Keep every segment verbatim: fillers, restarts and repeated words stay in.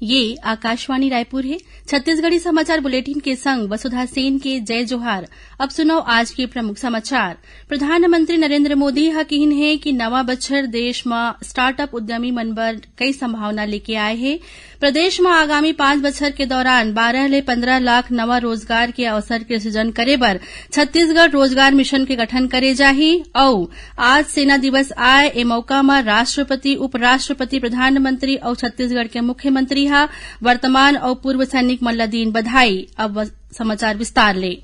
ये आकाशवाणी रायपुर हे। छत्तीसगढ़ी समाचार बुलेटिन के संग वसुधा सेन के जय जोहार। अब सुनव आज के प्रमुख समाचार। प्रधानमंत्री नरेंद्र मोदी ह किहिन हे कि नवा बछर देश म स्टार्टअप उद्यमी मन बर कई संभावना लेके आए हे। प्रदेश म आगामी पांच बछर के दौरान बारह ले पंद्रह लाख नवा रोजगार के अवसर के सृजन करे बर छत्तीसगढ़ रोजगार मिशन के गठन करे जाही। अउ आज सेना दिवस आय, ए मौका म राष्ट्रपति, उपराष्ट्रपति, प्रधानमंत्री अउ छत्तीसगढ़ के मुख्यमंत्री ह वर्तमान अउ पूर्व सैनिक मन ल दीन बधाई। अब समाचार विस्तार ले।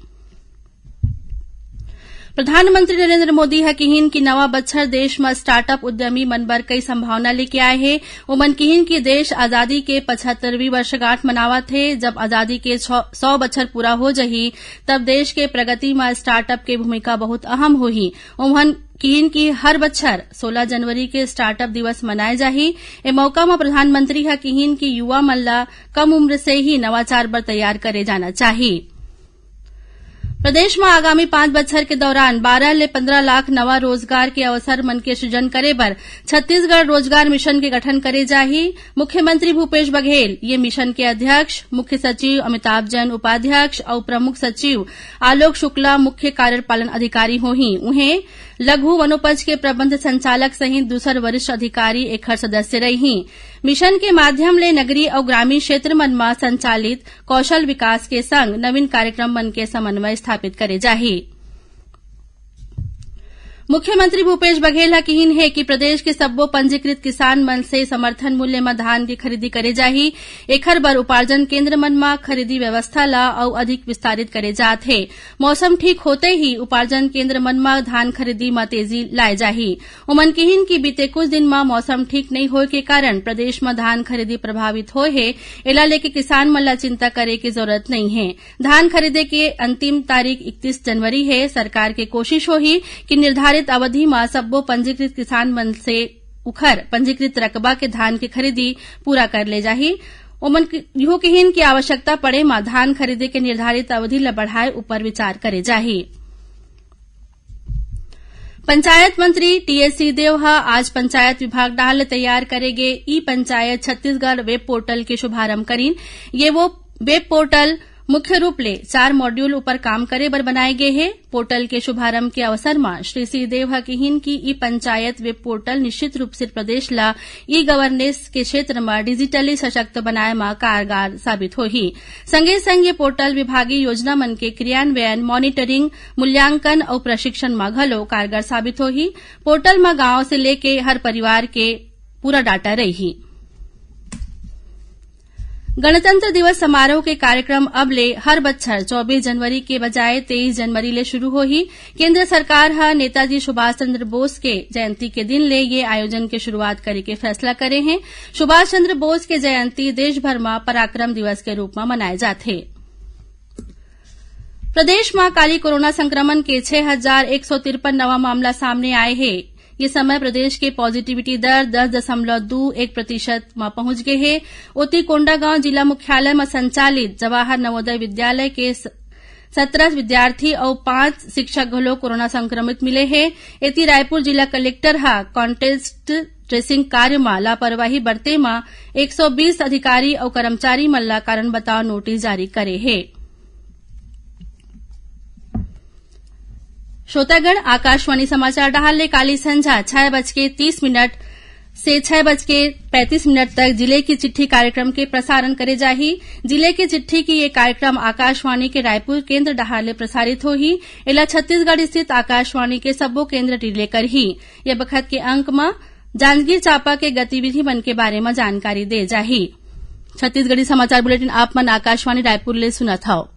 प्रधानमंत्री नरेंद्र मोदी ह किहिन कि नवा बछर देश म स्टार्टअप उद्यमी मन बर कई संभावना लेके आए हे। ओमन किहिन कि देश आजादी के पचहत्तरवीं वर्षगांठ मनावत हे। जब आजादी के छौ-, सौ बछर पूरा हो जही, तब देश के प्रगति म स्टार्टअप के भूमिका बहुत अहम होही। ओमन किहिन कि हर बछर सोलह जनवरी के स्टार्टअप दिवस मनाए जाही। ए मौका म प्रधानमंत्री ह किहिन कि युवा मन ल कम उम्र से ही नवाचार बर तैयार करे जाना चाही। प्रदेश म आगामी पांच बछर के दौरान बारह ले पंद्रह लाख नवा रोजगार के अवसर मन के सृजन करे बर छत्तीसगढ़ रोजगार मिशन के गठन करे जाही। मुख्यमंत्री भूपेश बघेल ये मिशन के अध्यक्ष, मुख्य सचिव अमिताभ जैन उपाध्यक्ष अउ प्रमुख सचिव आलोक शुक्ला मुख्य कार्यपालन अधिकारी होही। उहें, लघु वनोपज के प्रबंध संचालक सहित दूसर वरिष्ठ अधिकारी एखर सदस्य रही। मिशन के माध्यम ले नगरीय अउ ग्रामीण क्षेत्र मन म संचालित कौशल विकास के संग नवीन कार्यक्रम मन के समन्वय स्थापित करे जाही। मुख्यमंत्री भूपेश बघेल ह किहिन हे कि प्रदेश के सब्बो पंजीकृत किसान मन से समर्थन मूल्य म धान के खरीदी करे जाही। एखर बर उपार्जन केंद्र मन म खरीदी व्यवस्था ल अउ अधिक विस्तारित करे जात हे। मौसम ठीक होते ही उपार्जन केंद्र मन म धान खरीदी म तेजी लाए जाही। ओमन किहिन कि बीते कुछ दिन म मौसम ठीक नइ होए के कारण प्रदेश म धान खरीदी प्रभावित होए हे। एला लेके किसान मन ल चिंता करे के जरूरत नइ हे। धान खरीदे के अंतिम तारीख इकतीस जनवरी हे। सरकार के कोशिश होही कि निर्धारित अवधि म सब्बो पंजीकृत किसान मन से उखर पंजीकृत रकबा के धान के खरीदी पूरा कर ले जाही। ओमन इहो किहिन कि आवश्यकता पड़े म धान खरीदे के निर्धारित अवधि ल बढ़ाए ऊपर विचार करे जाही। पंचायत मंत्री टीएस सिंहदेव ह आज पंचायत विभाग डहार ले तैयार करे गे ई पंचायत छत्तीसगढ़ वेब पोर्टल के शुभारंभ करिन। ये वो वेब पोर्टल मुख्य रूप ले चार मॉड्यूल ऊपर काम करे बर बनाए गे हे। पोर्टल के शुभारंभ के अवसर म श्री सिंहदेव ह किहिन कि ई पंचायत वेब पोर्टल निश्चित रूप से प्रदेश ल ई गवर्नेंस के क्षेत्र म डिजिटली सशक्त बनाए म कारगर साबित होही। संगे संग ये पोर्टल विभागीय योजना मन के क्रियान्वयन, मॉनिटरिंग, मूल्यांकन अउ प्रशिक्षण म घलो कारगर साबित होही। पोर्टल म गांव से लेके हर परिवार के पूरा डाटा रही। गणतंत्र दिवस समारोह के कार्यक्रम अब ले हर बछर चौबीस जनवरी के बजाय तेईस जनवरी ले शुरू होही। केंद्र सरकार ह नेताजी सुभाष चंद्र बोस के जयंती के दिन ले ये आयोजन के शुरुआत करे के फैसला करे हे। सुभाष चंद्र बोस के जयंती देश भर म पराक्रम दिवस के रूप म मनाए जाथे। प्रदेश म काली कोरोना संक्रमण के छह हजार एक सौ तिरपन नवा मामला सामने आए हे। ये समय प्रदेश के पॉजिटिविटी दर दस दशमलव दू एक प्रतिशत म पहुंच गे हे। ओती कोंडागांव जिला मुख्यालय म संचालित जवाहर नवोदय विद्यालय के स-, सत्रह विद्यार्थी अउ पांच शिक्षक घलो कोरोना संक्रमित मिले हे। एती रायपुर जिला कलेक्टर ह कॉन्टेक्ट ट्रेसिंग कार्य म लापरवाही बरते म एक सौ बीस अधिकारी अउ कर्मचारी मन ला कारण बताओ नोटिस जारी करे हे। श्रोतागण, आकाशवाणी समाचार डहार ले काली संझा छह बज के तीस मिनट से छह बज के पैंतीस मिनट तक जिले की चिट्ठी कार्यक्रम के प्रसारण करे जाही। जिले की चिट्ठी की ये कार्यक्रम आकाशवाणी के रायपुर केंद्र डहार ले प्रसारित होही। एला छत्तीसगढ़ स्थित आकाशवाणी के सब्बो केंद्र रिले करही। ये बखत के अंक म जांजगीर चांपा के गतिविधि मन के बारे म जानकारी दे जाही। छत्तीसगढ़ी समाचार बुलेटिन आप मन आकाशवाणी रायपुर ले सुनत हव।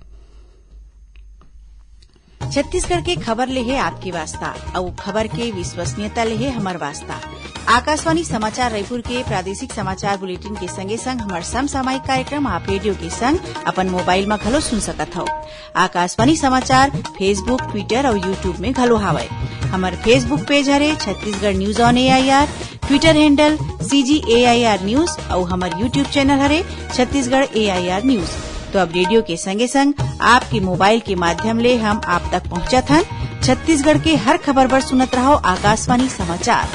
छत्तीसगढ़ के खबर ले हे आपके वास्ता, अउ खबर के विश्वसनीयता ले हे हमर वास्ता। आकाशवाणी समाचार रायपुर के प्रादेशिक समाचार बुलेटिन के संगे संग हमर समसामयिक कार्यक्रम आप रेडियो के संग अपन मोबाइल म घलो सुन सकत हव। आकाशवाणी समाचार Facebook, Twitter अउ YouTube में घलो हावय। हमर Facebook पेज हरे Chhattisgarh news on AIR, Twitter handle CG AIR news अउ हमर YouTube चैनल हरे छत्तीसगढ़ AIR news। तो अब रेडियो के संगे संग आपके मोबाइल के माध्यम ले हम आप तक पहुंचत हन। छत्तीसगढ़ के हर खबर बर सुनत रहव आकाशवाणी समाचार।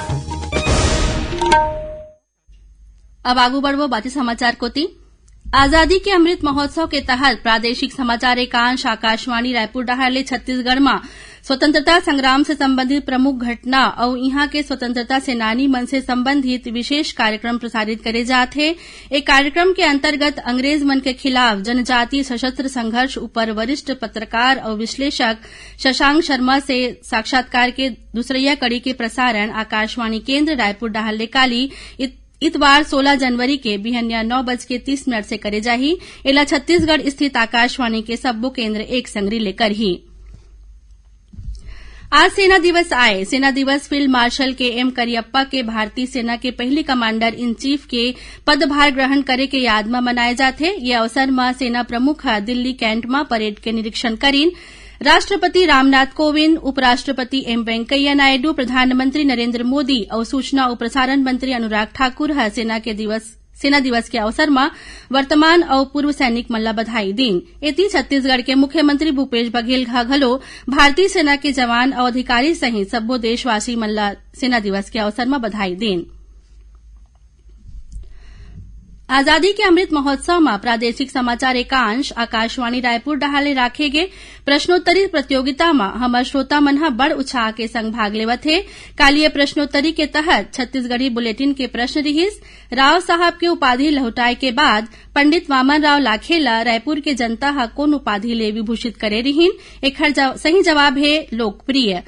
अब आगू बढ़बो बाकी समाचार कोती। आजादी के अमृत महोत्सव के तहत प्रादेशिक समाचार एकांश आकाशवाणी रायपुर डहार ले छत्तीसगढ़ म स्वतंत्रता संग्राम से संबंधित प्रमुख घटना अउ इहां के स्वतंत्रता सेनानी मन से संबंधित विशेष कार्यक्रम प्रसारित करे जात हे। ए कार्यक्रम के अंतर्गत अंग्रेज मन के खिलाफ जनजातीय सशस्त्र संघर्ष ऊपर वरिष्ठ पत्रकार अउ विश्लेषक शशांक शर्मा से साक्षात्कार के दूसरइया कड़ी के प्रसारण आकाशवाणी केंद्र रायपुर डहार ले काली इत-, इतवार सोलह जनवरी के बिहनिया नौ बज के तीस मिनट से करे जाही। एला छत्तीसगढ़ स्थित आकाशवाणी के सब्बो केंद्र एक संग रिले करही। आज सेना दिवस आय। सेना दिवस फील्ड मार्शल के एम करियप्पा के भारतीय सेना के पहिली कमांडर इन चीफ के पदभार ग्रहण करे के याद म मनाए जाथे। ये अवसर म सेना प्रमुख ह दिल्ली कैंट म परेड के निरीक्षण करिन। राष्ट्रपति रामनाथ कोविंद, उपराष्ट्रपति एम वेंकैया नायडू, प्रधानमंत्री नरेंद्र मोदी अउ सूचना अउ प्रसारण मंत्री अनुराग ठाकुर ह सेना के दिवस, सेना दिवस के अवसर म वर्तमान अउ पूर्व सैनिक मन ल बधाई दीन। एती छत्तीसगढ़ के मुख्यमंत्री भूपेश बघेल ह घलो भारतीय सेना के जवान अउ अधिकारी सहित सब्बो देशवासी मन ल सेना दिवस के अवसर म बधाई दीन। आजादी के अमृत महोत्सव म प्रादेशिक समाचार एकांश आकाशवाणी रायपुर डहार ले राखे गे प्रश्नोत्तरी प्रतियोगिता म हमर श्रोता मन ह बड़ उत्साह के संग भाग लेवत हे। काली ये प्रश्नोत्तरी के तहत छत्तीसगढ़ी बुलेटिन के प्रश्न रिहिस, राव साहब के उपाधि लहुटाए के बाद पंडित वामन राव लाखे ल रायपुर के जनता ह कोन उपाधि ले विभूषित करे रिहिन? एखर जव-, सही जवाब हे लोकप्रिय।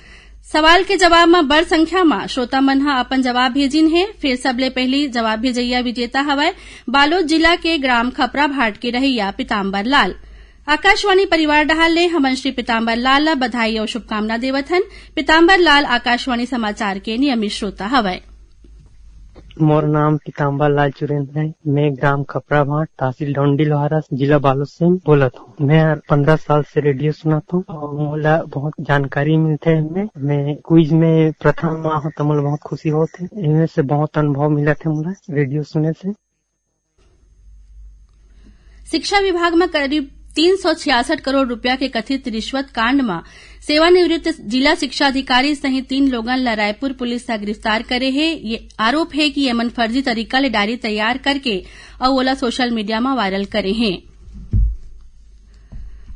सवाल के जवाब म बड़ संख्या म श्रोता मन ह अपन जवाब भेजिन हे। फेर सबले पहिली जवाब भेजइया विजेता हवय बालोद जिला के ग्राम खपराभाट के रहइया पीताम्बर लाल। आकाशवाणी परिवार डहार ले हमन श्री पीताम्बर लाल ल बधाई अउ शुभकामना देवत हन। पीताम्बर लाल आकाशवाणी समाचार के नियमित श्रोता हवय। मोर नाम पीताम्बर लाल चुरेंद्र है। मैं ग्राम खपराभाट, तहसील डौंडी लोहारा, जिला बालोद से बोलत हूँ। मैं पंद्रह साल से रेडियो सुनत हूँ और मोला बहुत जानकारी मिलथे एमे। मैं क्विज में प्रथम आए हूँ तो मोला बहुत खुशी होत है। इनमें से बहुत अनुभव मिलत है मोला रेडियो सुने से। शिक्षा विभाग म करीब तीन सौ छियासठ करोड़ रुपया के कथित रिश्वत कांड म सेवानिवृत्त जिला शिक्षा अधिकारी सहित तीन लोगन ल रायपुर पुलिस ह गिरफ्तार करे हे। ये आरोप हे कि एमन फर्जी तरीका ले डायरी तैयार करके अउ ओला सोशल मीडिया म वायरल करे हे।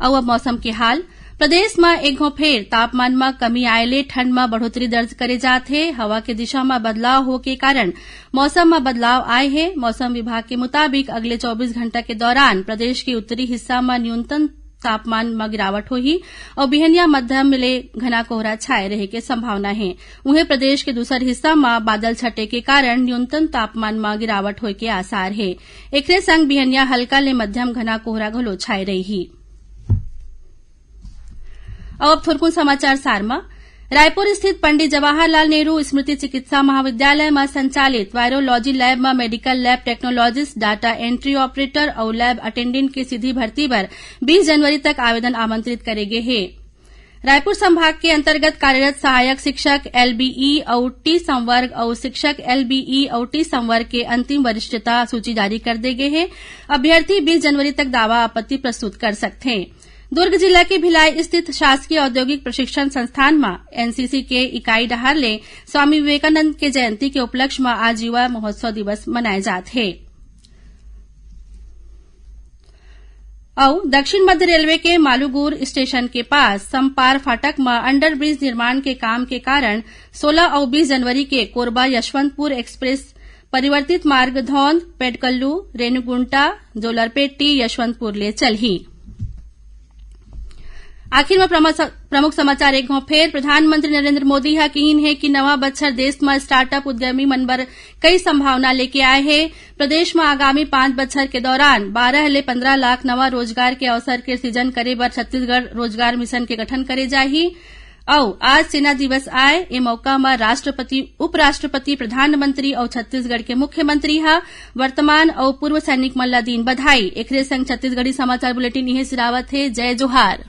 अउ अब मौसम के हाल। प्रदेश म एक घौं फेर तापमान म कमी आए ले ठंड म बढ़ोतरी दर्ज करे जात हे। हवा के दिशा म बदलाव हो के कारण मौसम म बदलाव आए हे। मौसम विभाग के मुताबिक अगले चौबीस घंटा के दौरान प्रदेश के उत्तरी हिस्सा म न्यूनतम तापमान म गिरावट होही अउ बिहनिया मध्यम ले घना कोहरा छाए रहे के संभावना हे। उहें, प्रदेश के दूसर हिस्सा म बादल छटे के कारण न्यूनतम तापमान म गिरावट होए के आसार हे। एकरे संग बिहनिया हल्का ले मध्यम घना कोहरा घलो छाए रही। अउ अब थोरकुन समाचार सार म। रायपुर स्थित पंडित जवाहरलाल नेहरू स्मृति चिकित्सा महाविद्यालय म संचालित वायरोलॉजी लैब म medical lab technologist, data entry operator अउ लैब अटेंडेंट के सीधी भर्ती बर बीस जनवरी तक आवेदन आमंत्रित करे गे हे। रायपुर संभाग के अंतर्गत कार्यरत सहायक शिक्षक एलबीई अउ टी संवर्ग अउ शिक्षक एलबीई अउ टी संवर्ग के अंतिम वरिष्ठता सूची जारी कर दे गे हे। अभ्यर्थी बीस जनवरी तक दावा आपत्ति प्रस्तुत कर सकथे। दुर्ग जिला के भिलाई स्थित शासकीय औद्योगिक प्रशिक्षण संस्थान म एनसीसी के इकाई डहार ले स्वामी विवेकानंद के जयंती के उपलक्ष्य म आज युवा महोत्सव दिवस मनाए जात हे। अउ दक्षिण मध्य रेलवे के मालूगुर स्टेशन के पास समपार फाटक म अंडरब्रिज निर्माण के काम के कारण सोलह अउ बीस जनवरी के कोरबा यशवंतपुर एक्सप्रेस परिवर्तित मार्ग धौंध, पेडकल्लू, रेणुगुंटा, जोलरपेटी, यशवंतपुर ले चलही। आखिर म प्रमुख, प्रमुख समाचार एक घौं फेर। प्रधानमंत्री नरेंद्र मोदी ह किहिन हे कि नवा बछर देश म स्टार्टअप उद्यमी मन बर कई संभावना लेके आए हे। प्रदेश म आगामी पांच बछर के दौरान बारह ले पंद्रह लाख नवा रोजगार के अवसर के सृजन करे बर छत्तीसगढ़ रोजगार मिशन के गठन करे जाही। अउ आज सेना दिवस आय, ए मौका म राष्ट्रपति, उपराष्ट्रपति, प्रधानमंत्री अउ छत्तीसगढ़ के मुख्यमंत्री ह वर्तमान अउ पूर्व सैनिक मन ल दीन बधाई। एखरे संग छत्तीसगढ़ी समाचार बुलेटिन इहें सिरावत हे। जय जोहार।